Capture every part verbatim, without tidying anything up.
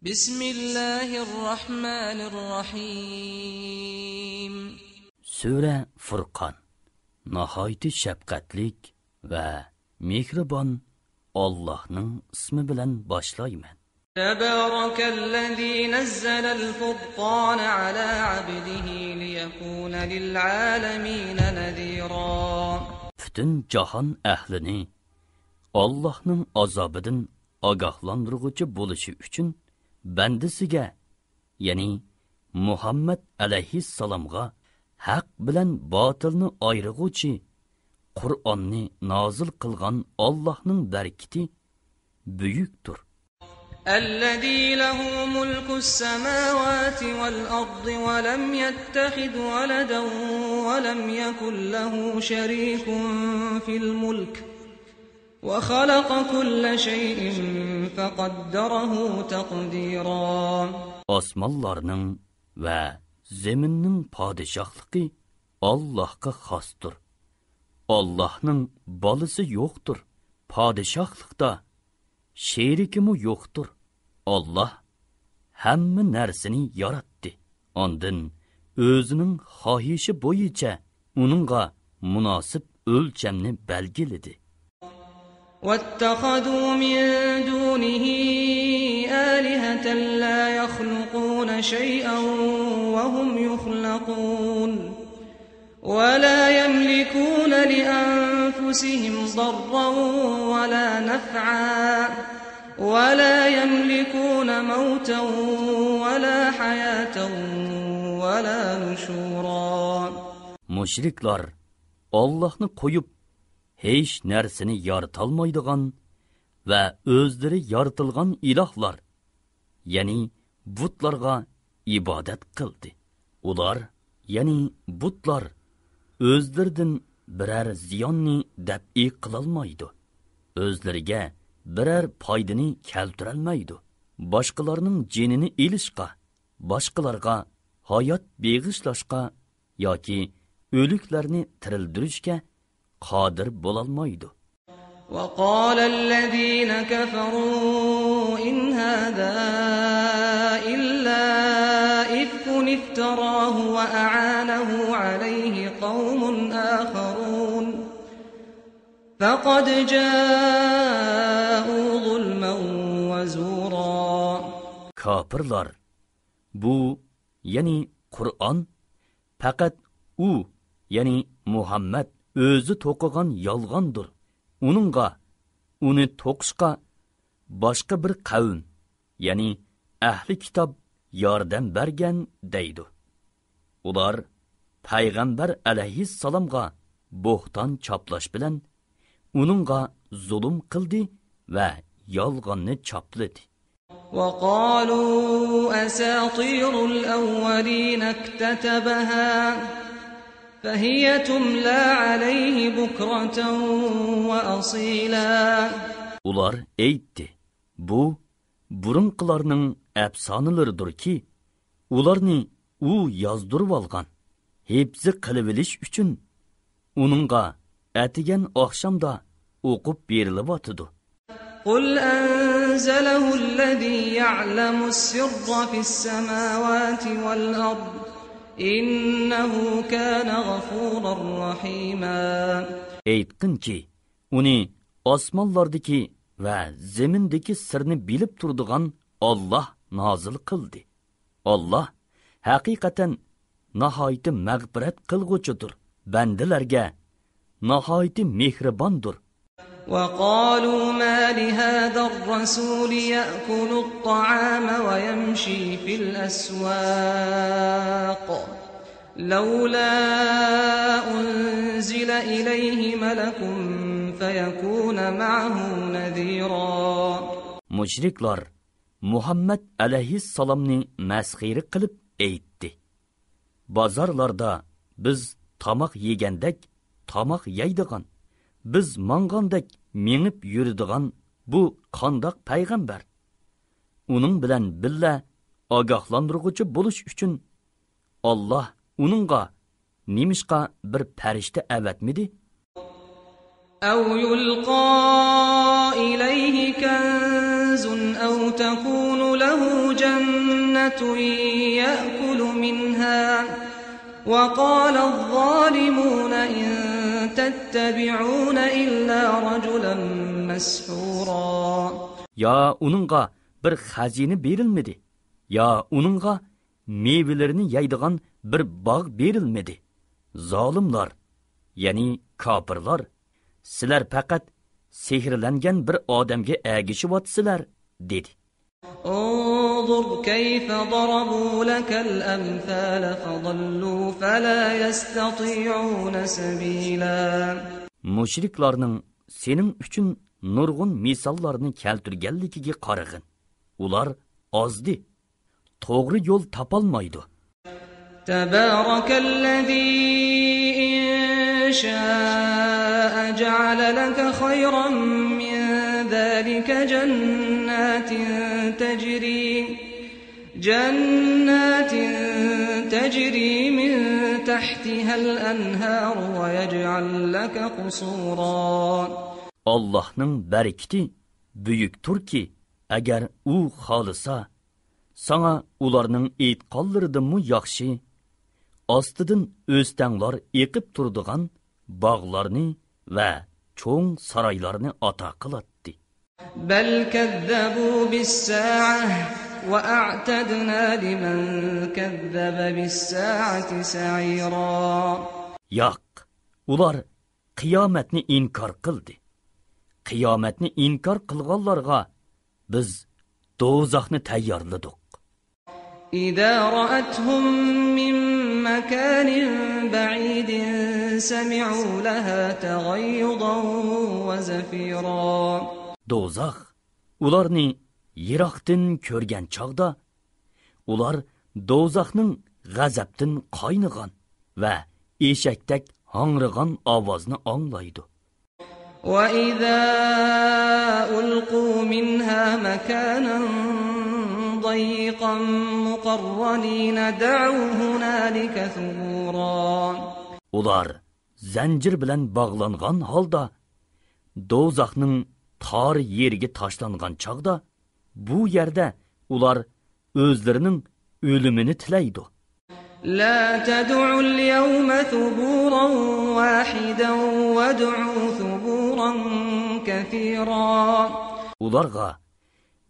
بسم الله الرحمن الرحيم. سۈرە فۇرقان. ناھايىتى شەپقەتلىك ۋە مېھرىبان ئاللاھنىڭ ئىسمى بىلەن باشلايمەن. تبارك الذي نزل الفرقان على عبده ليكون للعالمين نذيرا. پۈتۈن جاھان ئەھلىنى ئاللاھنىڭ ئازابىدىن ئاگاھلاندۇرغۇچى بولۇشى ئۈچۈن بەندىسىگە، يەنى مۇھەممەد ئەلەيھىسسالامغا ھەق بىلەن باتىلنى ئايرىغۇچى قۇرئاننى نازىل قىلغان ئاللاھنىڭ بەرىكىتى بۈيۈكتۇر. الذي له ملك السماوات والأرض ولم يتخذ ولدا ولم يكن له شريك في الملك وخلق كل شيء فقدره تقديرا. ئاسمانلارنىڭ ۋە زېمىننىڭ پادىشاھلىقى ئاللاھقا خاستۇر. ئاللاھنىڭ بالىسى يوقتۇر. پادىشاھلىقتا شېرىكىمۇ يوقتۇر. ئاللاھ ھەممە نەرسىنى ياراتتى. ئاندىن ئۆزىنىڭ خاھىشى بويىچە ئۇنىڭغا مۇناسىپ ئۆلچەمنى بەلگىلىدى. واتخذوا من دونه آلهة لا يخلقون شيئا وهم يخلقون ولا يملكون لأنفسهم ضرا ولا نفعا ولا يملكون موتا ولا حياة ولا نشورا. مۇشرىكلار ئاللاھنى قويۇپ، ھېچ نەرسىنى يارىتالمايدىغان ۋە ئۆزلىرى يارىتىلغان ئىلاھلار، يەنى بۇتلارغا ئىبادەت قىلدى. ئۇلار، يەنى بۇتلار، ئۆزلىرىدىن بىرەر زىياننى دەپئى قىلالمايدۇ، ئۆزلىرىگە بىرەر پايدىنى كەلتۈرەلمەيدۇ. باشقىلارنىڭ جېنىنى ئېلىشقا، باشقىلارغا ھايات بېغىشلاشقا ياكى ئۆلۈكلەرنى تىرىلدۈرۈشكە قادىر بولالمايدۇ. وقال الذين كفروا إن هذا إلا إفك افتراه وأعانه عليه قوم آخرون فقد جاءوا ظلما وزورا. كاپىرلار، بۇ، يەنى قۇرئان، پەقەت ئۇ، يەنى مۇھەممەد ئۆزى توقۇغان يالغاندۇر. ئۇنىڭغا، ئۇنى توقۇشقا باشقا بىر قەۋم، يەنى ئەھلى كىتاب ياردەم بەرگەن دەيدۇ. ئۇلار پەيغەمبەر ئەلەيھىسسالامغا بوھتان چاپلاش بىلەن ئۇنىڭغا زۇلۇم قىلدى ۋە يالغاننى چاپلىدى. وقالوا أساطير الأولين اكتتبها فهي تملى عليه بكرة وأصيلا. ئۇلار ئېيتتى، بۇ بۇرۇنقىلارنىڭ ئەپسانىلىرىدۇركى، ئۇلارنى ئۇ يازدۇرۇۋالغان، ھىپزى قىلىۋېلىش ئۈچۈن ئۇنىڭغا ئەتىگەن ئاخشامدا ئوقۇپ بېرىلىۋاتىدۇ. قل أنزله الذي يعلم السر في السماوات والأرض إنه كان غفورا رحيما. ئېيتقىنكى، ئۇنى ئاسمانلاردىكى ۋە زېمىندىكى سىرنى بىلىپ تۇرىدىغان ئاللاھ نازىل قىلدى. ئاللاھ ھەقىقەتەن ناھايىتى مەغپىرەت قىلغۇچىدۇر، بەندىلەرگە ناھايىتى مېھرىباندۇر. وقالوا ما لهذا الرسول يأكل الطعام ويمشي في الأسواق لولا أنزل إليه ملك فيكون معه نذيرا. مۇشرىكلار مۇھەممەد ئەلەيھىسسالامنى مەسخىرە قىلىپ ئېيتتى، بازارلاردا بىز تاماق يېگەندەك تاماق يەيدىغان، بىز ماڭغاندەك مېڭىپ يۈرىدىغان بۇ قانداق پەيغەمبەر؟ ئۇنىڭ بىلەن بىللە ئاگاھلاندۇرغۇچى بولۇش ئۈچۈن ئاللاھ ئۇنىڭغا نېمىشقا بىر پەرىشتە ئەۋەتمىدى؟ أو يلقى إليه كنز أو تكون له جنة يأكل منها وقال الظالمون إن تتبعون إلا رجلا مسحورا. يا ئۇنىڭغا بىر خەزىنە بېرىلمىدى، يا ئۇنىڭغا مېۋىلىرىنى يەيدىغان بىر باغ بېرىلمىدى. زالىملار، يەنى كاپىرلار، سىلەر پەقەت سېھىرلەنگەن بىر ئادەمگە ئەگىشىۋاتىسىلەر، دېدى. انظر كيف ضربوا لك الأمثال فضلوا فلا يستطيعون سبيلا. مۇشرىكلارنىڭ سېنىڭ ئۈچۈن نۇرغۇن مىساللارنى كەلتۈرگەنلىكىگە قارىغىن. ئۇلار ئازدى، توغرا يول تاپالمايدۇ. تبارك الذي إن شاء جعل لك خيرا من ذلك جنات تجري، جنات تجري من تحتها الأنهار ويجعل لك قصورا. ئاللاھنىڭ بەرىكىتى بۈيۈكتۇركى، ئەگەر ئۇ خالىسا، ساڭا ئۇلارنىڭ ئېيتقانلىرىدىنمۇ ياخشى، ئاستىدىن ئۆستەڭلار ئېقىپ تۇرىدىغان باغلارنى ۋە چوڭ سارايلارنى ئاتا قىلاتتى. بل كذبوا بالساعة وأعتدنا لمن كذب بالساعة سعيرا. ياق، ئۇلار قىيامەتنى ئىنكار قىلدى. قىيامەتنى ئىنكار قىلغانلارغا بىز دوزاخنى تەييارلىدۇق. إذا رأتهم من مكان بعيد سمعوا لها تغيظا وزفيرا. دوزاخ ئۇلارنى يىراقتىن كۆرگەن چاغدا، ئۇلار دوزاخنىڭ غەزەپتىن قاينىغان ۋە ئېشەكتەك ھاڭرىغان ئاۋازنى ئاڭلايدۇ. وإذا ألقوا منها مكانا ضيقا مقرنين دعوا هنالك ثبورا. ئۇلار زەنجىر بىلەن باغلانغان ھالدا دوزاخنىڭ تار يېرىگە تاشلانغان چاغدا، بۇ يەردە ئۇلار ئۆزلىرىنىڭ ئۆلۈمىنى تىلەيدۇ. لا تدعوا اليوم ثبورا واحدا وادعوا ثبورا كثيرا. ئۇلارغا،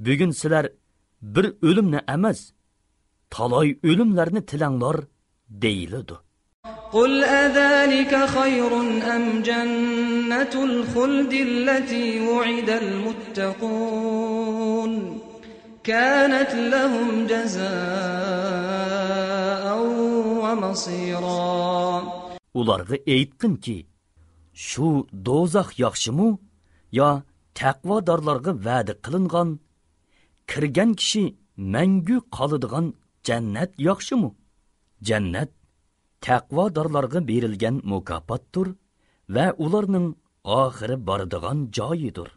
بۈگۈن سىلەر بىر ئۆلۈمنى ئەمەس، تالاي ئۆلۈملەرنى تىلەڭلار، دېيىلىدۇ. قل أذلك خير أم جنة الخلد التي وعد المتقون كانت لهم جزاء ومصيرا. ئۇلارغا ئېيتقىنكى، شۇ دوزاخ ياخشىمۇ يا تەقۋادارلارغا ۋەدە قىلىنغان، كىرگەن كىشى مەڭگۈ قالىدىغان جەننەت ياخشىمۇ؟ جەننەت تەقۋادارلارغا بېرىلگەن مۇكاپاتتۇر ۋە ئۇلارنىڭ ئاخىرى بارىدىغان جايىدۇر.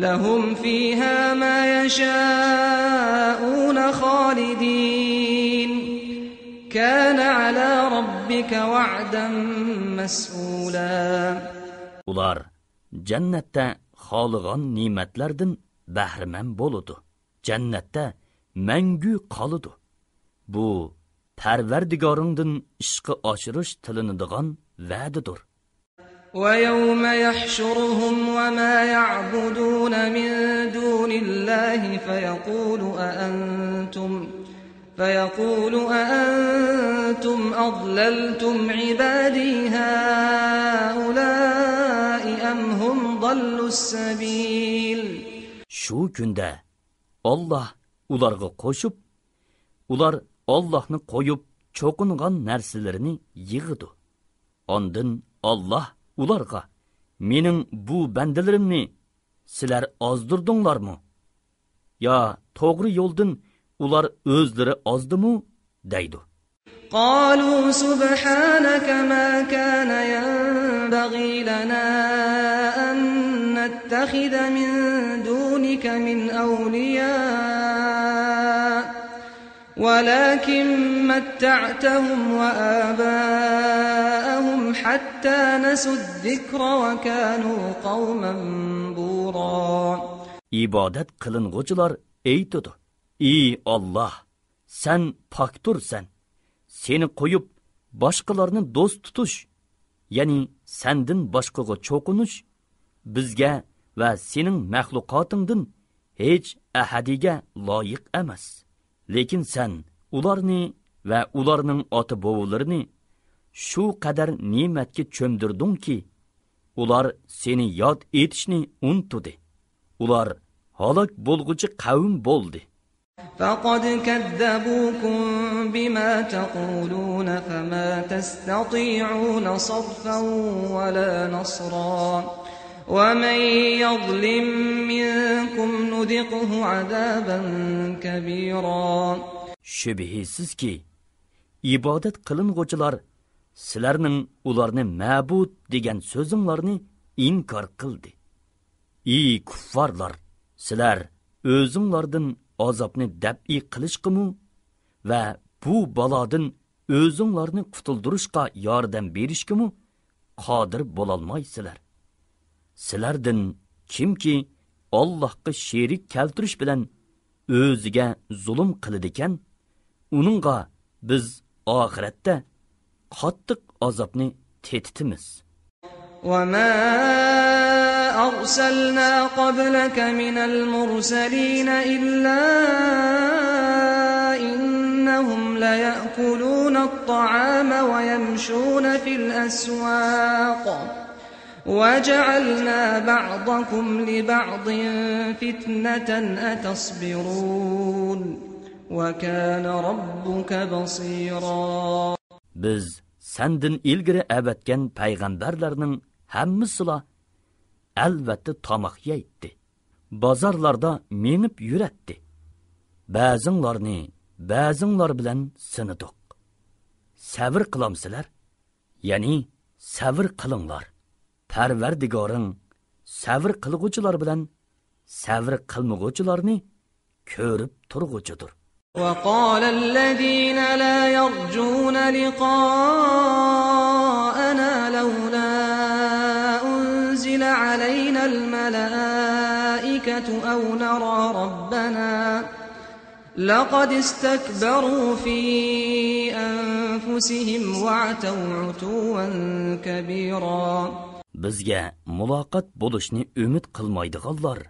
لهم فيها ما يشاءون خالدين كان على ربك وعدا مسئولا. ئۇلار جەننەتتە خالىغان نېمەتلەردىن بەھرىمەن بولىدۇ. جەننەتتە مەڭگۈ قالىدۇ. بۇ پەرۋەردىگارىڭدىن ئىشقا ئاشۇرۇش تىلىنىدىغان ۋەدىدۇر. ويوم يحشرهم وما يعبدون من دون الله فيقول أأنتم، فيقول أأنتم أضللتم عبادي هؤلاء أم هم ضلوا السبيل. شۇ كۈندە ئاللاھ ئۇلارغا قوشۇپ، ئۇلار ئاللاھنى قويۇپ چوقۇنغان نەرسىلىرىنى يىغىدۇ. ئاندىن ئاللاھ ئۇلارغا، مېنىڭ بۇ بەندىلىرىمنى سىلەر ئازدۇردۇڭلارمۇ؟ يا توغرا يولدىن ئۇلار ئۆزلىرى ئازدىمۇ؟ دەيدۇ. قالوا سبحانك ما كان ينبغي لنا أن نتخذ من دونك من أولياء ولكن متعتهم وآباءهم حتى نسوا الذكر وكانوا قوما بورا. ئىبادەت قىلىنغۇچىلار ئېيتىدۇ: ئى ئاللاھ، سەن پاكتۇرسەن. سېنى قويۇپ، باشقىلارنى دوست تۇتۇش، يەنى سەندىن باشقىغا چوقۇنۇش بىزگە ۋە سېنىڭ مەخلۇقاتىڭدىن ھېچ ئەھەدىگە لايىق ئەمەس. لېكىن سەن ئۇلارنى ۋە ئۇلارنىڭ ئاتا-بوۋىلىرىنى شۇ قەدەر نېمەتكە چۆمدۈردۈڭكى، ئۇلار سېنى ياد ئېتىشنى ئۇنتۇدى. ئۇلار ھالاك بولغۇچى قەۋم بولدى. فقد كذبوكم بما تقولون فما تستطيعون صرفا ولا نصرا ومن يظلم منكم نذقه عذابا كبيرا. شۈبھىسىزكى، ئىبادەت قىلىنغۇچىلار سىلەرنىڭ ئۇلارنى مەبۇد دېگەن سۆزۈڭلارنى ئىنكار قىلدى. ئى كۇففارلار، سىلەر ئۆزۈڭلاردىن ئازابنى دەپئى قىلىشقىمۇ ۋە بۇ بالادىن ئۆزۈڭلارنى قۇتۇلدۇرۇشقا ياردەم بېرىشكىمۇ قادىر بولالمايسىلەر. سىلەردىن كىمكى ئاللاھقا شېرىك كەلتۈرۈش بىلەن ئۆزىگە زۇلۇم قىلىدىكەن، ئۇنىڭغا بىز ئاخىرەتتە قاتتىق ئازابنى تېتىتىمىز. وما أرسلنا قبلك من المرسلين إلا إنهم ليأكلون الطعام ويمشون في الأسواق وجعلنا بعضكم لبعض فتنة أتصبرون وكان ربك بصيرا. بىز سەندىن ئىلگىرى ئەۋەتكەن پەيغەمبەرلەرنىڭ ھەممىسىلا ئەلۋەتتە تاماق يەيتتى، بازارلاردا مېڭىپ يۈرەتتى. بەزىڭلارنى بەزىڭلار بىلەن سىنىدۇق. سەۋر قىلامسىلەر؟ يەنى سەۋر قىلىڭلار. پەرۋەردىگارىڭ سەۋر قىلغۇچىلار بىلەن سەۋر قىلمىغۇچىلارنى كۆرۈپ تۇرغۇچىدۇر. وقال الذين لا يرجون لقاءنا لولا أنزل علينا الملائكة أو نرى ربنا لقد استكبروا في أنفسهم وعتوا عتوا كبيرا. بىزگە مۇلاقات بولۇشنى ئۈمىد قىلمايدىغانلار،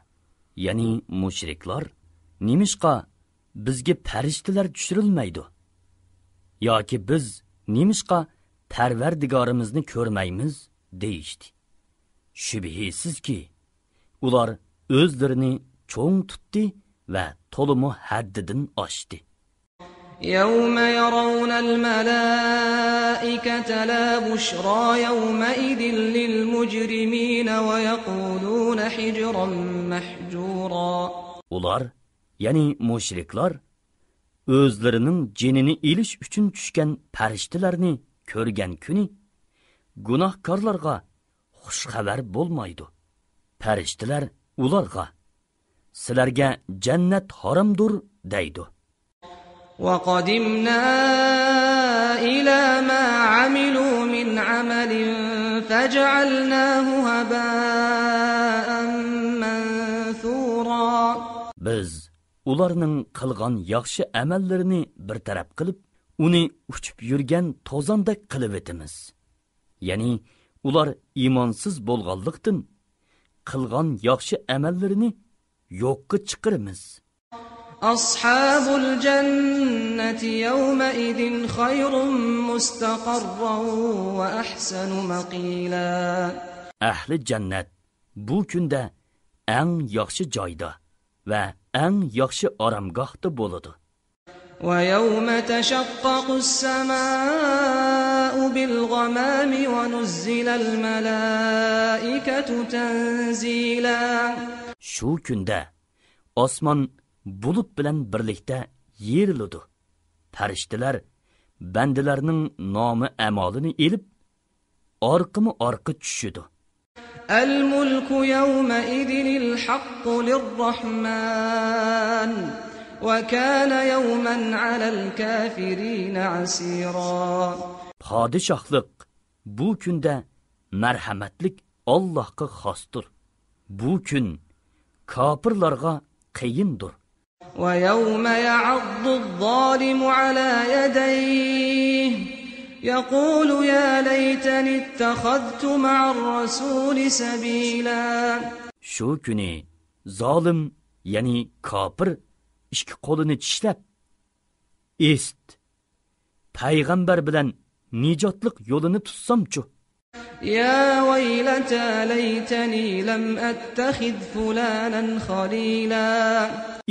يەنى مۇشرىكلار، نېمىشقا بىزگە پەرىشتىلەر چۈشۈرۈلمەيدۇ؟ ياكى بىز نېمىشقا پەرۋەردىگارىمىزنى كۆرمەيمىز؟ دېيىشتى. شۈبھىسىزكى، ئۇلار ئۆزلىرىنى چوڭ تۇتتى ۋە تولىمۇ ھەددىدىن ئاشتى. يوم يرون الملائكة لا بشرى يومئذ للمجرمين ويقولون حجرا محجورا. ئۇلار، يەنى مۇشرىكلار، ئۆزلىرىنىڭ جېنىنى ئېلىش ئۈچۈن چۈشكەن پەرىشتىلەرنى كۆرگەن كۈنى گۇناھكارلارغا خۇش خەۋەر بولمايدۇ. پەرىشتىلەر ئۇلارغا، سىلەرگە جەننەت ھارامدۇر، دەيدۇ. وقدمنا إلى ما عملوا من عمل فجعلناه هباء منثورا. بىز ئۇلارنىڭ قىلغان ياخشى ئەمەللىرىنى بىر تەرەپ قىلىپ، ئۇنى ئۇچۇپ يۈرگەن توزاندەك قىلىۋېتىمىز. يەنى ئۇلار ئىمانسىز بولغانلىقتىن، قىلغان ياخشى ئەمەللىرىنى يوققا چىقىرىمىز. أصحاب الجنة يومئذ خير مستقرا وأحسن مقيلا. ئەھلى جەننەت بۇ كۈندە ئەڭ ياخشى جايدا ۋە ئەڭ ياخشى ئارامگاھتا بولىدۇ. ويوم تشقق السماء بالغمام ونزل الملائكة تنزيلا. شۇ كۈندە ئاسمان بۇلۇت بىلەن بىرلىكتە يېرىلىدۇ. پەرىشتىلەر بەندىلەرنىڭ نامى ئەمالىنى ئېلىپ، ئارقىمۇ ئارقا چۈشىدۇ. الملك يومئذ الحق للرحمن وكان يوما على الكافرين عسيرا. پادىشاھلىق بۇ كۈندە مەرھەمەتلىك ئاللاھقا خاستۇر. بۇ كۈن كاپىرلارغا قىيىندۇر. ويوم يعض الظالم على يديه يقول يا ليتني اتخذت مع الرسول سبيلا. شۇ كۈنى زالىم، يەنى كاپىر، ئىككى قولىنى چىشلەپ، ئىست، پەيغەمبەر بىلەن نىجاتلىق يولىنى تۇتسامچۇ؟ يا ويلتى ليتني لم أتخذ فلانا خليلا.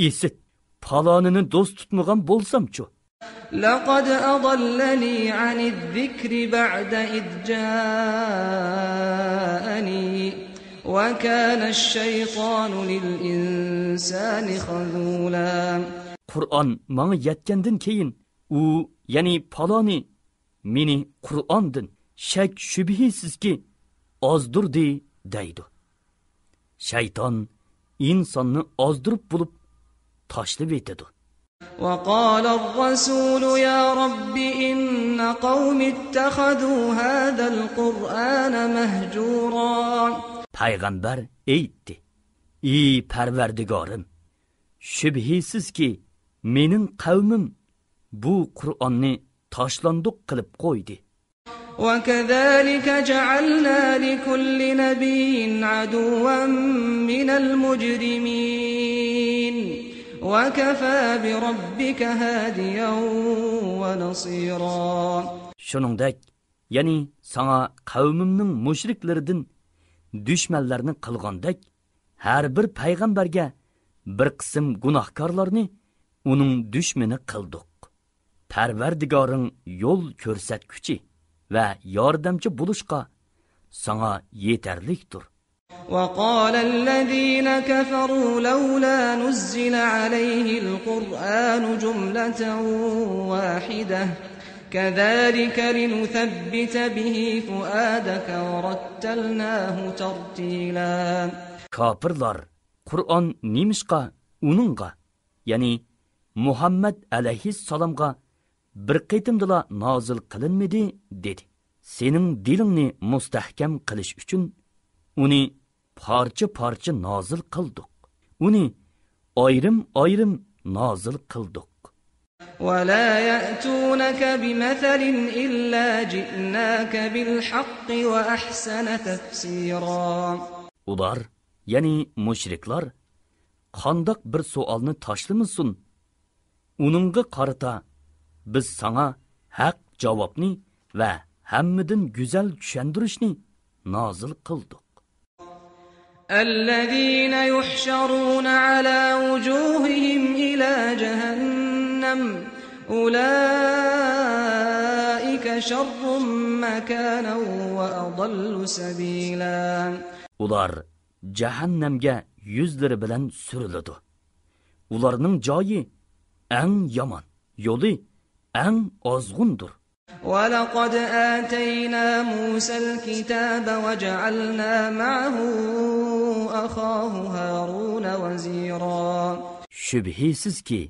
ئىست، پالانىنى دوست تۇتمىغان بولسامچۇ؟ لقد أضلني عن الذكر بعد إذ جاءني وكان الشيطان للإنسان خذولا. قۇرئان ماڭا يەتكەندىن كېيىن، ئۇ، يەنى پالانى، مېنى قۇرئاندىن شەك-شۈبھىسىزكى ئازدۇردى دەيدۇ. شەيتان ئىنساننى ئازدۇرۇپ بولۇپ تاشلىۋېتىدۇ. وقال الرسول يا رب إن قومي اتخذوا هذا القرآن مهجورا. پەيغەمبەر ئېيتتى: ئى پەرۋەردىگارىم، شۈبھىسىزكى، مېنىڭ قەۋمىم بۇ قۇرئاننى تاشلاندۇق قىلىپ قويدى. وكذلك جعلنا لكل نبي عدوا من المجرمين وكفى بربك هاديا ونصيرا. شۇنىڭدەك، يەنى ساڭا قەۋمىمنىڭ مۇشرىكلىرىدىن دۈشمەنلەرنى قىلغاندەك، ھەر بىر پەيغەمبەرگە بىر قىسىم گۇناھكارلارنى ئۇنىڭ دۈشمىنى قىلدۇق. پەرۋەردىگارىڭ يول كۆرسەتكۈچى ۋە ياردەمچى بولۇشقا ساڭا يېتەرلىكتۇر. وقال الذين كفروا لولا نزل عليه القرآن جملة واحدة كذلك لنثبت به فؤادك ورتلناه ترتيلا. كاپىرلار: قۇرئان نېمىشقا ئۇنىڭغا، يەنى مۇھەممەد ئەلەيھىسسالامغا بىر قېتىمدىلا نازىل قىلىنمىدى؟ دېدى. سېنىڭ دىلىڭنى مۇستەھكەم قىلىش ئۈچۈن ئۇنى پارچە-پارچە نازىل قىلدۇق. ئۇنى ئايرىم-ئايرىم نازىل قىلدۇق. ولا يأتونك بمثل إلا جئناك بالحق وأحسن تفسيرا. ئۇلار، يەنى مۇشرىكلار، قانداق بىر سوئالنى تاشلىمىسۇن، ئۇنىڭغا قارىتا بىز ساڭا ھەق جاۋابنى ۋە ھەممىدىن گۈزەل چۈشەندۈرۈشنى نازىل قىلدۇق. الذين يحشرون على وجوههم إلى جهنم أولئك شر مكانا وأضل سبيلا. ئۇلار جەھەننەمگە يۈزلىرى بىلەن سۈرۈلىدۇ. ئۇلارنىڭ جايى ئەڭ يامان، يولى ئەڭ ئازغۇندۇر. ولقد آتينا موسى الكتاب وجعلنا معه أخاه هارون وزيرا. شۈبھىسىزكى،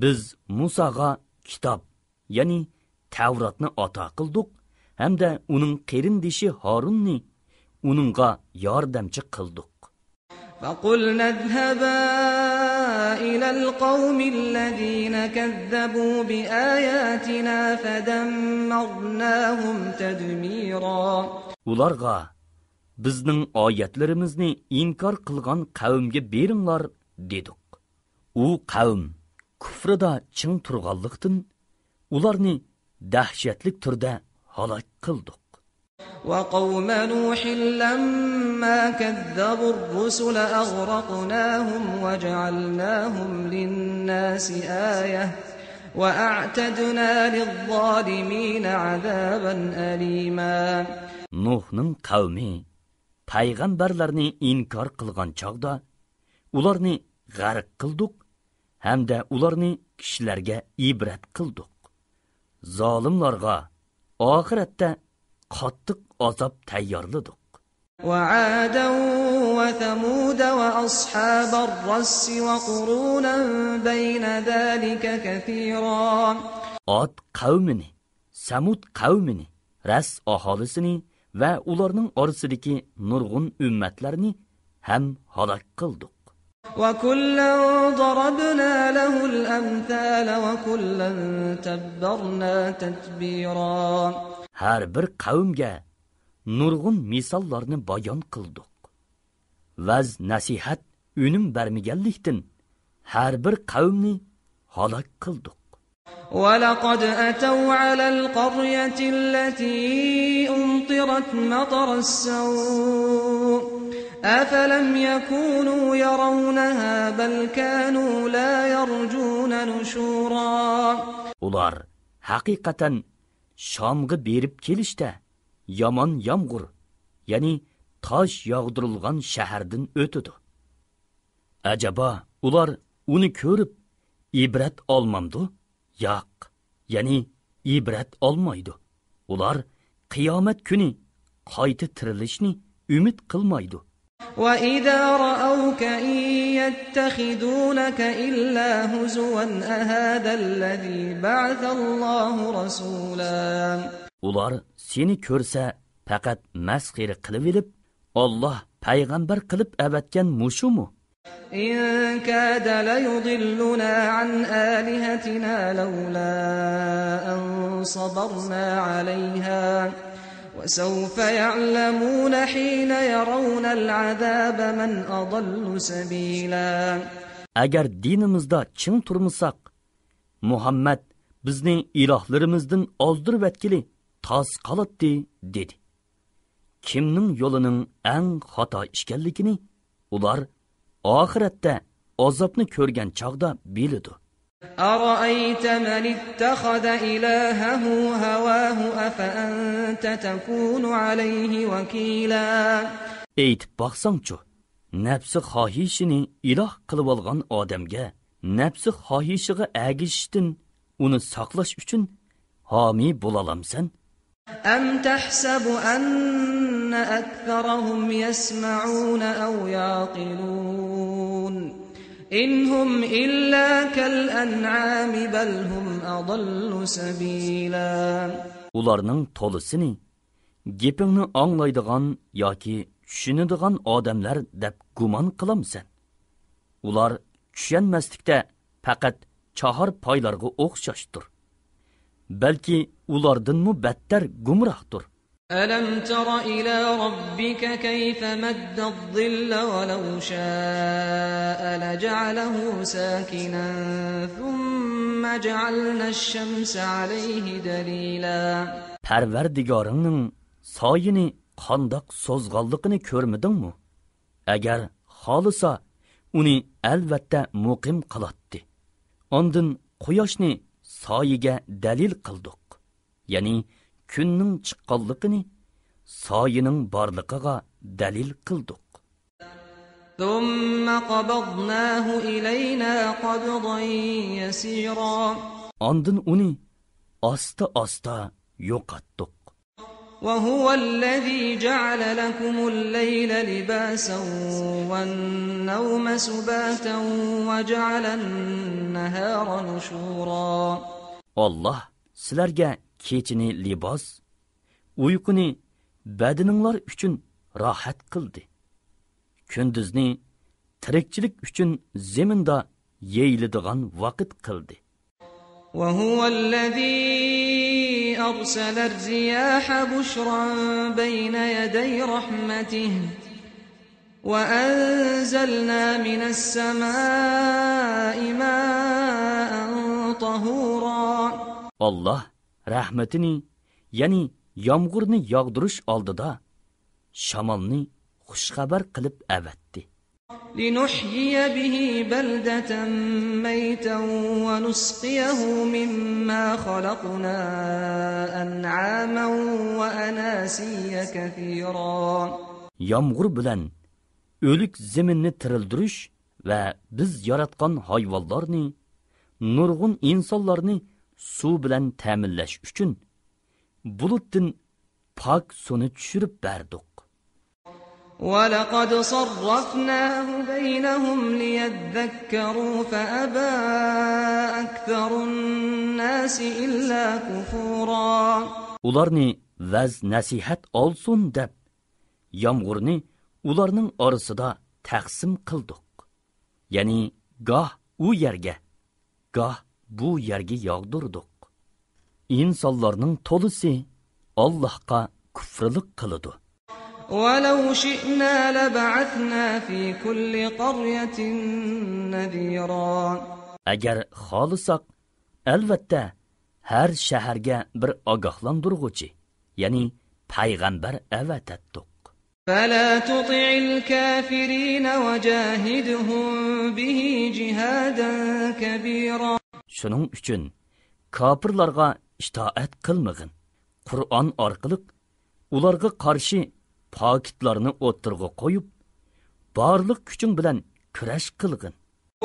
بىز مۇساغا كىتاب، يەنى تەۋراتنى ئاتا قىلدۇق ھەمدە ئۇنىڭ قېرىندىشى ھارۇننى ئۇنىڭغا ياردەمچى قىلدۇق. فقلنا اذهبا إلى القوم الذين كذبوا بآياتنا فدمرناهم تدميرا. ئۇلارغا، بىزنىڭ ئايەتلىرىمىزنى ئىنكار قىلغان قەۋمگە بېرىڭلار، دېدۇق. ئۇ قەۋم كۇفرىدا چىڭ تۇرغانلىقتىن، ئۇلارنى دەھشەتلىك تۈردە ھالاك قىلدۇق. وقوم نوح لما كذبوا الرسل أغرقناهم وجعلناهم للناس آية وأعتدنا للظالمين عذابا أليما. نۇھنىڭ قەۋمى پەيغەمبەرلەرنى ئىنكار قىلغان چاغدا، ئۇلارنى غەرق قىلدۇق ھەمدە ئۇلارنى كىشىلەرگە ئىبرەت قىلدۇق. زالىملارغا ئاخىرەتتە قاتتىق ئازاب تەييارلىدۇق. وعادا وثمود وأصحاب الرس وقرونا بين ذلك كثيرا. ئاد قەۋمىنى، سەمۇد قەۋمىنى، رەس ئاھالىسىنى ۋە ئۇلارنىڭ ئارىسىدىكى نۇرغۇن ئۈممەتلەرنى ھەم ھالاك قىلدۇق. وكلا ضربنا له الأمثال وكلا تبرنا تتبيرا. ھەر بىر قەۋمگە نۇرغۇن مىساللارنى بايان قىلدۇق. ۋەز-نەسىھەت ئۈنۈم بەرمىگەنلىكتىن، ھەر بىر قەۋمنى ھالاك قىلدۇق. ولقد أتوا على القرية التي أمطرت مطر السوء أفلم يكونوا يرونها بل كانوا لا يرجون نشورا. ئۇلار ھەقىقەتەن شامغا بېرىپ كېلىشتە يامان يامغۇر، يەنى تاش ياغدۇرۇلغان شەھەردىن ئۆتىدۇ. ئەجەبا، ئۇلار ئۇنى كۆرۈپ ئىبرەت ئالمامدۇ؟ ياق، يەنى ئىبرەت ئالمايدۇ. ئۇلار قىيامەت كۈنى قايتا تىرىلىشنى ئۈمىد قىلمايدۇ. وإذا رأوك إن يتخذونك إلا هزوا أهذا الذي بعث الله رسولا. ئۇلار سېنى كۆرسە پەقەت مەسخىرە قىلىۋېلىپ، ئاللاھ پەيغەمبەر قىلىپ ئەۋەتكەن مۇشۇمۇ؟ إن كاد ليضلنا عن آلهتنا لولا أن صبرنا عليها وسوف يعلمون حين يرون العذاب من أضل سبيلا. ئەگەر دىنىمىزدا چىڭ تۇرمىساق، مۇھەممەد بىزنى ئىلاھلىرىمىزدىن ئازدۇرۇۋەتكىلى تاس قالاتتى، دېدى. كىمنىڭ يولىنىڭ ئەڭ خاتا ئىكەنلىكىنى ئۇلار ئاخىرەتتە ئازابنى كۆرگەن چاغدا بىلىدۇ. أرأيت من اتخذ إلهه هواه أفأنت تكون عليه وكيلا. ئېيتىپ باقساڭچۇ، نەپسى خاھىشىنى ئىلاھ قىلىۋالغان ئادەمگە نەپسى خاھىشىغا ئەگىشىشتىن ئۇنى ساقلاش ئۈچۈن ھامىي بولالامسەن؟ أم تحسب أن أكثرهم يسمعون أو يعقلون إن هم إلا كالأنعام بل هم أضل سبيلا. ئۇلارنىڭ تولىسىنى گېپىڭنى ئاڭلايدىغان ياكى چۈشىنىدىغان ئادەملەر دەپ گۇمان قىلامسەن؟ ئۇلار چۈشەنمەسلىكتە پەقەت چاھارپايلارغا ئوخشاشتۇر. بەلكى ئۇلاردىنمۇ بەتتەر گۇمراھتۇر. ألم تر إلى ربك كيف مد الظل ولو شاء لجعله ساكنا ثم جعلنا الشمس عليه دليلا. پەرۋەردىگارىڭنىڭ سايىنى قانداق سوزغانلىقىنى كۆرمىدىڭمۇ؟ ئەگەر خالىسا، ئۇنى ئەلۋەتتە مۇقىم قىلاتتى. ئاندىن قۇياشنى سايىگە دەلىل قىلدۇق. يەنى كۈننىڭ چىققانلىقىنى سايىنىڭ بارلىقىغا دەلىل قىلدۇق. ثم قبضناه إلينا قبضا يسيرا. ئاندىن ئۇنى ئاستا-ئاستا يوقاتتۇق. وهو الذي جعل لكم الليل لباسا والنوم سباتا وجعل النهار نشورا. ئاللاھ سىلەرگە كېچىنى لىباس، ئۇيقۇنى بەدىنىڭلار ئۈچۈن راھەت قىلدى. كۈندۈزنى تىرىكچىلىك ئۈچۈن زېمىندا يېيىلىدىغان ۋاقىت قىلدى. وهو الذي أرسل الرياح بشرا بين يدي رحمته وأنزلنا من السماء ماء طهورا. ئاللاھ رەھمىتىنى، يەنى يامغۇرنى ياغدۇرۇش ئالدىدا شامالنى خۇشخەۋەر قىلىپ ئەۋەتتى. لنحيي به بلدة ميتا ونسقيه مما خلقنا أنعاما وأناسيا كثيرا. يامغۇر بىلەن ئۆلۈك زېمىننى تىرىلدۈرۈش ۋە بىز ياراتقان ھايۋانلارنى، نۇرغۇن ئىنسانلارنى سۇ بىلەن تەمىنلەش ئۈچۈن بۇلۇتتىن پاك سۇنى چۈشۈرۈپ بەردۇق. ولقد صرفناه بينهم ليذكروا فأبى أكثر الناس إلا كفورا. ئۇلارنى ۋەز-نەسىھەت ئالسۇن دەپ، يامغۇرنى ئۇلارنىڭ ئارىسىدا تەقسىم قىلدۇق. يەنى گاھ ئۇ يەرگە، گاھ بۇ يەرگە ياغدۇردۇق. ئىنسانلارنىڭ تولىسى ئاللاھقا كۇفرىلىق قىلىدۇ. ولو شئنا لبعثنا في كل قرية نذيرا. ئەگەر خالىساق، ئەلۋەتتە، ھەر شەھەرگە بىر ئاگاھلاندۇرغۇچى، يەنى پەيغەمبەر ئەۋەتەتتۇق. فلا تطع الكافرين وجاهدهم به جهادا كبيرا. شۇنىڭ ئۈچۈن كاپىرلارغا ئىتائەت قىلمىغىن. قۇرئان ئارقىلىق ئۇلارغا قارشى پاكىتلارنى ئوتتۇرىغا قويۇپ، بارلىق كۈچۈڭ بىلەن كۈرەش قىلغىن.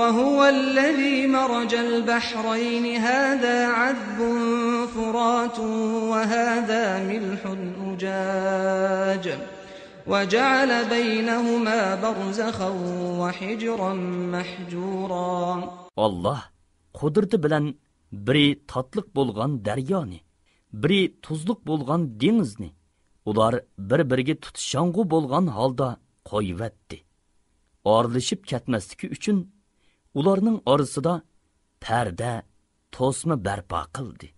وهو الذي مرج البحرين هذا عذب فرات وهذا ملح أجاج وجعل بينهما برزخا وحجرا محجورا. ئاللاھ قۇدرىتى بىلەن بىرى تاتلىق بولغان دەريانى، بىرى تۇزلۇق بولغان دېڭىزنى، ئۇلار بىر-بىرىگە تۇتىشاڭغۇ بولغان ھالدا قويۇۋەتتى. ئارىلىشىپ كەتمەسلىكى ئۈچۈن ئۇلارنىڭ ئارىسىدا پەردە، توسما بەرپا قىلدى.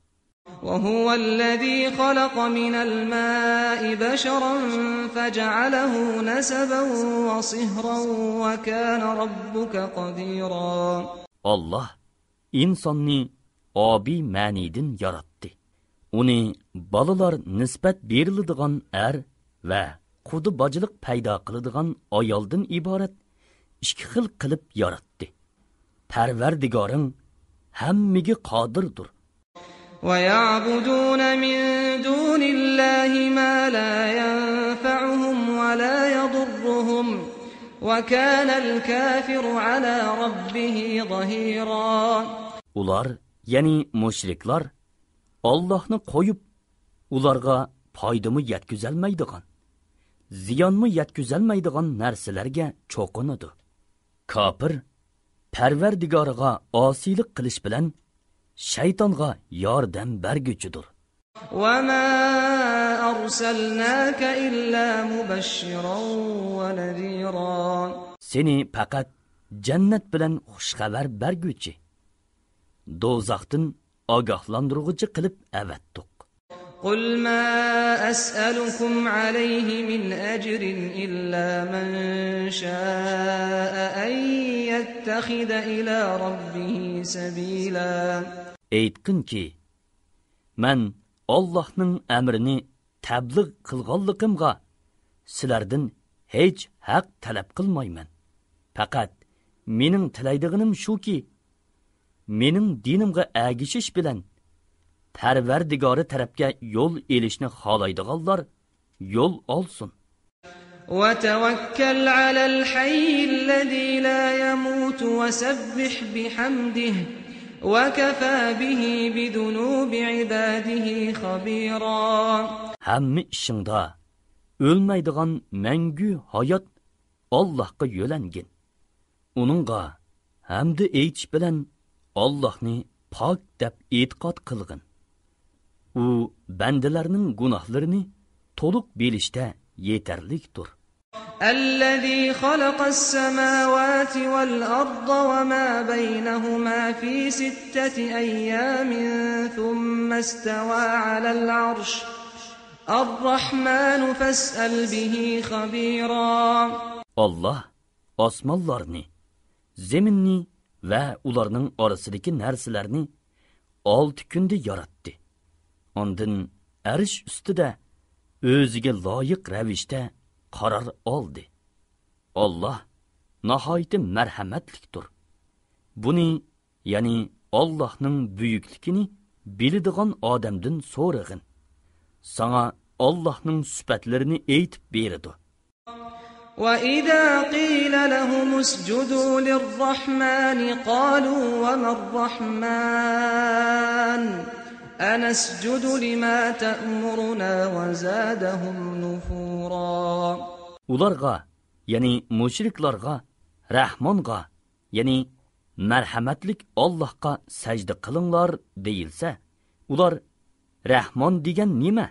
وهو الذي خلق من الماء بشرا فجعله نسبا وصهرا وكان ربك قديرا. ئاللاھ ئىنساننى ئابىي مەنىدىن ياراتتى. ئۇنى بالىلار نىسبەت بېرىلىدىغان ئەر ۋە قۇدا باجىلىق پەيدا قىلىدىغان ئايالدىن ئىبارەت ئىككى خىل قىلىپ ياراتتى. پەرۋەردىگارىڭ ھەممىگە قادىردۇر. ويعبدون من دون الله ما لا ينفعهم ولا يضرهم وكان الكافر على ربه ظهيرا. ئۇلار، يەنى مۇشرىكلار، ئاللاھنى قويۇپ، ئۇلارغا پايدىمۇ يەتكۈزەلمەيدىغان، زىيانمۇ يەتكۈزەلمەيدىغان نەرسىلەرگە چوقۇنىدۇ. كاپىر پەرۋەردىگارىغا ئاسىيلىق قىلىش بىلەن شەيتانغا ياردەم بەرگۈچىدۇر. وما أرسلناك إلا مبشرا ونذيرا. سېنى پەقەت جەننەت بىلەن خۇش خەۋەر بەرگۈچى، دوزاختىن ئاگاھلاندۇرغۇچى قىلىپ ئەۋەتتۇق. قل ما أسألكم عليه من أجر إلا من شاء أن يتخذ إلى ربه سبيلا. ئېيتقىنكى، مەن ئاللاھنىڭ ئەمرىنى تەبلىغ قىلغانلىقىمغا سىلەردىن ھېچ ھەق تەلەپ قىلمايمەن. پەقەت مېنىڭ تىلەيدىغىنىم شۇكى، مېنىڭ دىنىمغا ئەگىشىش بىلەن پەرۋەردىگارى تەرەپكە يول ئېلىشنى خالايدىغانلار يول ئالسۇن. وتوكل على الحي الذي لا يموت وسبح بحمده وكفى به بذنوب عباده خبيرا. ھەممە ئىشىڭدا ئۆلمەيدىغان مەڭگۈ ھايات ئاللاھقا يۆلەنگىن. ئۇنىڭغا ھەمدە ئېيتىش بىلەن ئاللاھنى پاك دەپ ئېتىقاد قىلغىن. ئۇ بەندىلەرنىڭ گۇناھلىرىنى تولۇق بىلىشتە يېتەرلىكتۇر. الذي خلق السماوات والأرض وما بينهما في ستة أيام ثم استوى على العرش. الرحمن فاسأل به خبيرا. ئاللاھ ئاسمانلارنى، زېمىننى ۋە ئۇلارنىڭ ئارىسىدىكى نەرسىلەرنى ئالتە كۈندە ياراتتى. ئاندىن ئەرش ئۈستىدە ئۆزىگە لايىق رەۋىشتە قارار ئالدى. ئاللاھ ناھايىتى مەرھەمەتلىكتۇر. بۇنى، يەنى ئاللاھنىڭ بۈيۈكلۈكىنى بىلىدىغان ئادەمدىن سورىغىن. ساڭا ئاللاھنىڭ سۈپەتلىرىنى ئېيتىپ بېرىدۇ. وإذا قيل لهم اسجدوا للرحمن قالوا وما الرحمن أنسجد لما تأمرنا وزادهم نفورا. ئۇلارغا، يەنى مۇشرىكلارغا، رەھمانغا، يەنى مەرھەمەتلىك ئاللاھقا سەجدە قىلىڭلار دېيىلسە، ئۇلار، رەھمان دېگەن نېمە؟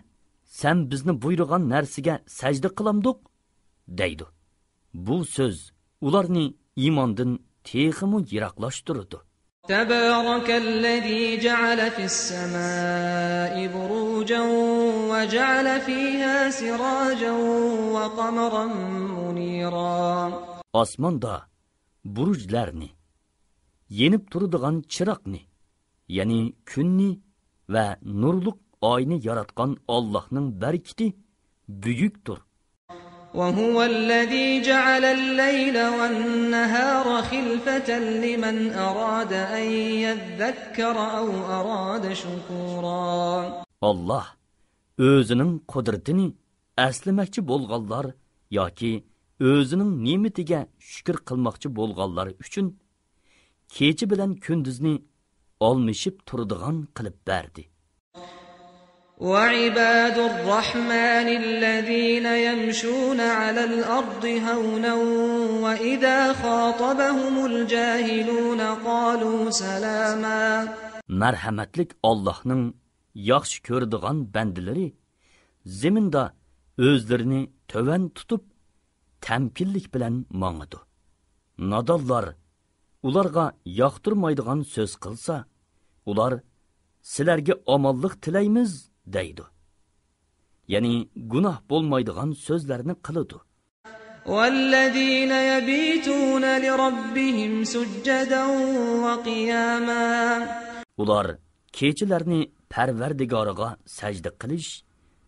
سەن بىزنى بۇيرۇغان نەرسىگە سەجدە قىلامدۇق؟ دەيدۇ. بۇ سۆز ئۇلارنى ئىماندىن تېخىمۇ يىراقلاشتۇرىدۇ. تبارك الذي جعل في السماء بروجا وجعل فيها سراجا وقمرا منيرا. ئاسماندا بۇرۇجلارنى، يېنىپ تۇرىدىغان چىراغنى، يەنى كۈننى ۋە نۇرلۇق ئاينى ياراتقان ئاللاھنىڭ بەرىكىتى بۈيۈكتۇر. وهو الذي جعل الليل والنهار خلفة لمن أراد أن يذكر أو أراد شكورا. ئاللاھ ئۆزىنىڭ قۇدرىتىنى ئەسلىمەكچى بولغانلار ياكى ئۆزىنىڭ نېمىتىگە شۈكۈر قىلماقچى بولغانلار ئۈچۈن كېچە بىلەن كۈندۈزنى ئالمىشىپ تۇرىدىغان قىلىپ بەردى. وعباد الرحمن الذين يمشون على الأرض هونا وإذا خاطبهم الجاهلون قالوا سلاما. مەرھەمەتلىك ئاللاھنىڭ ياخشى كۆرىدىغان بەندىلىرى زېمىندا ئۆزلىرىنى تۆۋەن تۇتۇپ، تەمكىنلىك بىلەن ماڭىدۇ. نادانلار ئۇلارغا ياقتۇرمايدىغان سۆز قىلسا، ئۇلار، «سىلەرگە ئامانلىق تىلەيمىز» دەيدۇ. يەنى گۇناھ بولمايدىغان سۆزلەرنى قىلىدۇ. والذين يبيتون لربهم سجدا وقياما. ئۇلار كېچىلەرنى پەرۋەردىگارىغا سەجدە قىلىش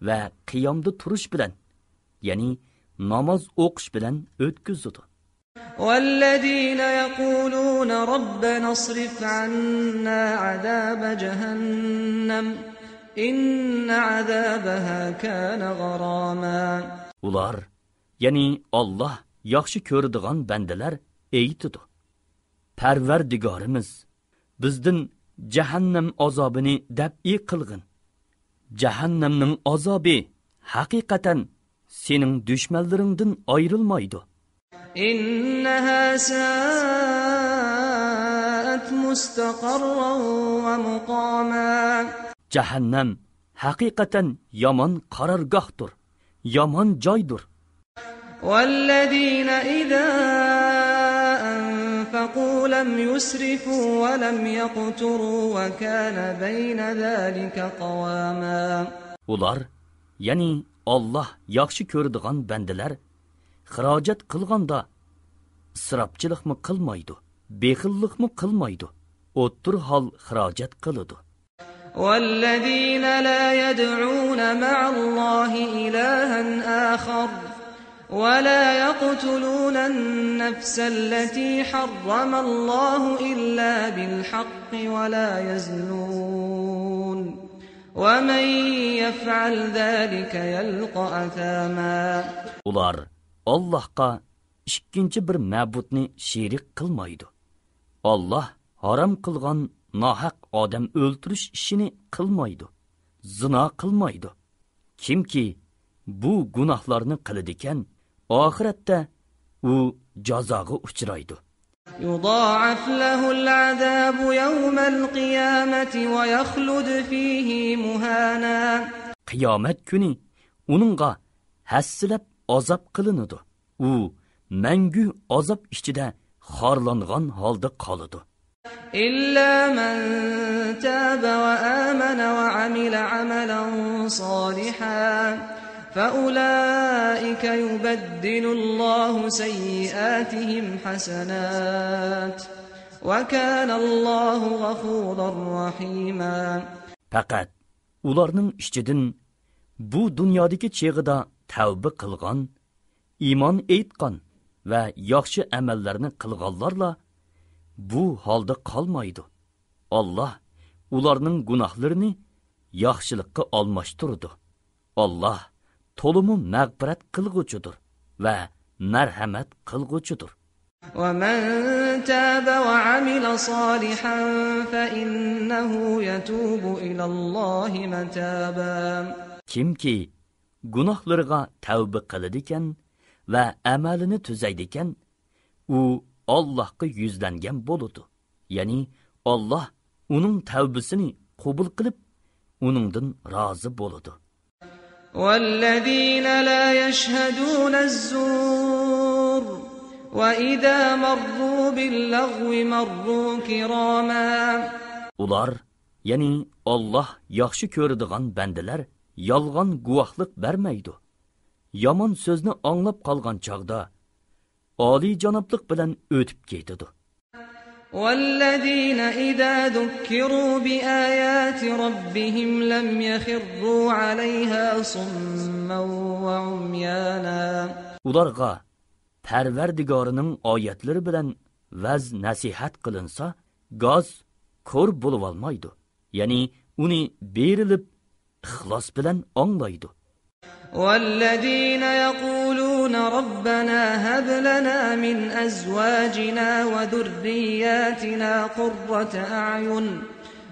ۋە قىيامدا تۇرۇش بىلەن، يەنى ناماز ئوقۇش بىلەن ئۆتكۈزىدۇ. والذين يقولون ربنا اصرف عنا عذاب جهنم إن عذابها كان غراما. ئۇلار، يەنى ئاللاھ ياخشى كۆرىدىغان بەندىلەر ئېيتىدۇ: «پەرۋەردىگارىمىز، بىزدىن جەھەننەم ئازابىنى دەپئى قىلغىن. جەھەننەمنىڭ ئازابى ھەقىقەتەن سېنىڭ دۈشمەنلىرىڭدىن ئايرىلمايدۇ.» إنها ساءت مستقرا ومقاما. جەھەننەم ھەقىقەتەن يامان قارارگاھتۇر، يامان جايدۇر. والذين إذا أنفقوا لم يسرفوا ولم يقتروا وكان بين ذلك قواما. ئۇلار، يەنى ئاللاھ ياخشى كۆرىدىغان بەندىلەر خىراجەت قىلغاندا ئىسراپچىلىقمۇ قىلمايدۇ، بېخىللىقمۇ قىلمايدۇ، ئوتتۇرا ھال خىراجەت قىلىدۇ. والذين لا يدعون مع الله إلها آخر ولا يقتلون النفس التي حرم الله إلا بالحق ولا يزنون ومن يفعل ذلك يلق أثاما. ئۇلار ئاللاھقا ئىككىنچى بىر مەبۇدنى شېرىك قىلمايدۇ. ئاللاھ ھارام قىلغان ناھەق ئادەم ئۆلتۈرۈش ئىشىنى قىلمايدۇ. زىنا قىلمايدۇ. كىمكى بۇ گۇناھلارنى قىلىدىكەن، ئاخىرەتتە ئۇ جازاغا ئۇچرايدۇ. يضاعف له العذاب يوم القيامة ويخلد فيه مهانا. قىيامەت كۈنى ئۇنىڭغا ھەسسىلەپ ئازاب قىلىنىدۇ. ئۇ مەڭگۈ ئازاب ئىچىدە خارلانغان ھالدا قالىدۇ. إلا من تاب وآمن وعمل عملا صالحا فأولئك يبدل الله سيئاتهم حسنات وكان الله غفورا رحيما. پەقەت ئۇلارنىڭ ئىچىدىن بۇ دۇنيادىكى چېغىدا تەۋبە قىلغان، ئىمان ئېيتقان ۋە ياخشى ئەمەللەرنى قىلغانلارلا بۇ ھالدا قالمايدۇ. ئاللاھ ئۇلارنىڭ گۇناھلىرىنى ياخشىلىققا ئالماشتۇرىدۇ. ئاللاھ تولىمۇ مەغپىرەت قىلغۇچىدۇر ۋە مەرھەمەت قىلغۇچىدۇر. ومن تاب وعمل صالحا فإنه يتوب إلى الله متابا. كىمكى گۇناھلىرىغا تەۋبە قىلىدىكەن ۋە ئەمەلىنى تۈزەيدىكەن، ئۇ ئاللاھقا يۈزلەنگەن بولىدۇ. يەنى ئاللاھ ئۇنىڭ تەۋبىسىنى قوبۇل قىلىپ، ئۇنىڭدىن رازى بولىدۇ. والذين لا يشهدون الزور وإذا مروا باللغو مروا كراما. ئۇلار، يەنى ئاللاھ ياخشى كۆرىدىغان بەندىلەر يالغان گۇۋاھلىق بەرمەيدۇ. يامان سۆزنى ئاڭلاپ قالغان چاغدا ئالىيجانابلىق بىلەن ئۆتۈپ كېتىدۇ. والذين إذا ذكروا بآيات ربهم لم يخروا عليها صما وعميانا. ئۇلارغا پەرۋەردىگارىنىڭ ئايەتلىرى بىلەن ۋەز-نەسىھەت قىلىنسا، گاز كور بولۇۋالمايدۇ. يەنى ئۇنى بېرىلىپ ئىخلاس بىلەن ئاڭلايدۇ. والذين يقولون ربنا هب لنا من أزواجنا وذرياتنا قرة أعين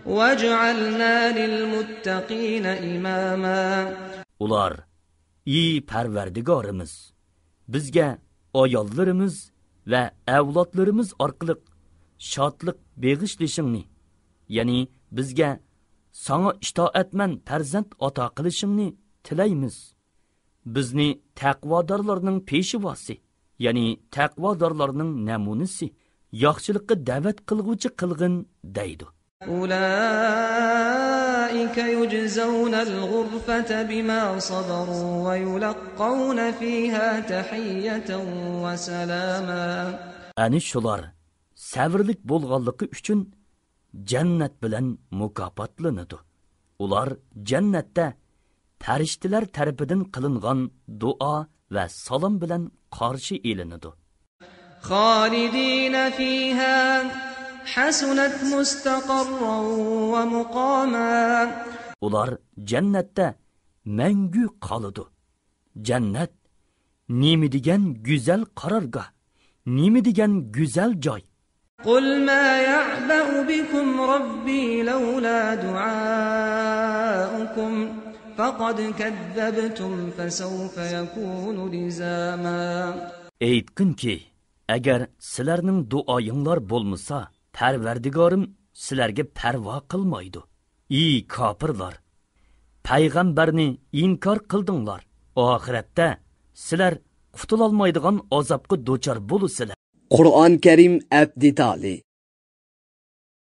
واجعلنا للمتقين إماما. ئۇلار، ئى پەرۋەردىگارىمىز، بىزگە ئاياللىرىمىز ۋە ئەۋلادلىرىمىز ئارقىلىق شادلىق بېغىشلىشىڭنى، يەنى بىزگە ساڭا ئىتائەتمەن پەرزەنت ئاتا قىلىشىڭنى تىلەيمىز. بىزنى تەقۋادارلارنىڭ پېشىۋاسى، يەنى تەقۋادارلارنىڭ نەمۇنىسى، ياخشىلىققا دەۋەت قىلغۇچى قىلغىن دەيدۇ. أولئك يجزون الغرفة بما صبروا ويلقون فيها تحية وسلاما. ئەنە شۇلار سەۋرلىك بولغانلىقى ئۈچۈن جەننەت بىلەن مۇكاپاتلىنىدۇ. ئۇلار جەننەتتە پەرىشتىلەر تەرىپىدىن قىلىنغان دۇئا ۋە سالام بىلەن قارشى ئېلىنىدۇ. خالدين فيها حسنت مستقرا ومقاما. ئۇلار جەننەتتە مەڭگۈ قالىدۇ. جەننەت نېمە دېگەن گۈزەل قارارگاھ، نېمە دېگەن گۈزەل جاي. قل ما يعبأ بكم ربي لولا دعاؤكم فقد كذبتم فسوف يكون لزاما. ئېيتقىنكى، ئەگەر سىلەرنىڭ دۇئايىڭلار بولمىسا، پەرۋەردىگارىم سىلەرگە پەرۋا قىلمايدۇ. ئى كاپىرلار! پەيغەمبەرنى ئىنكار قىلدىڭلار. ئاخىرەتتە سىلەر قۇتۇلالمايدىغان ئازابقا دۇچار بولىسىلەر. قۇرئان كەرىم ئەپ دېتالى.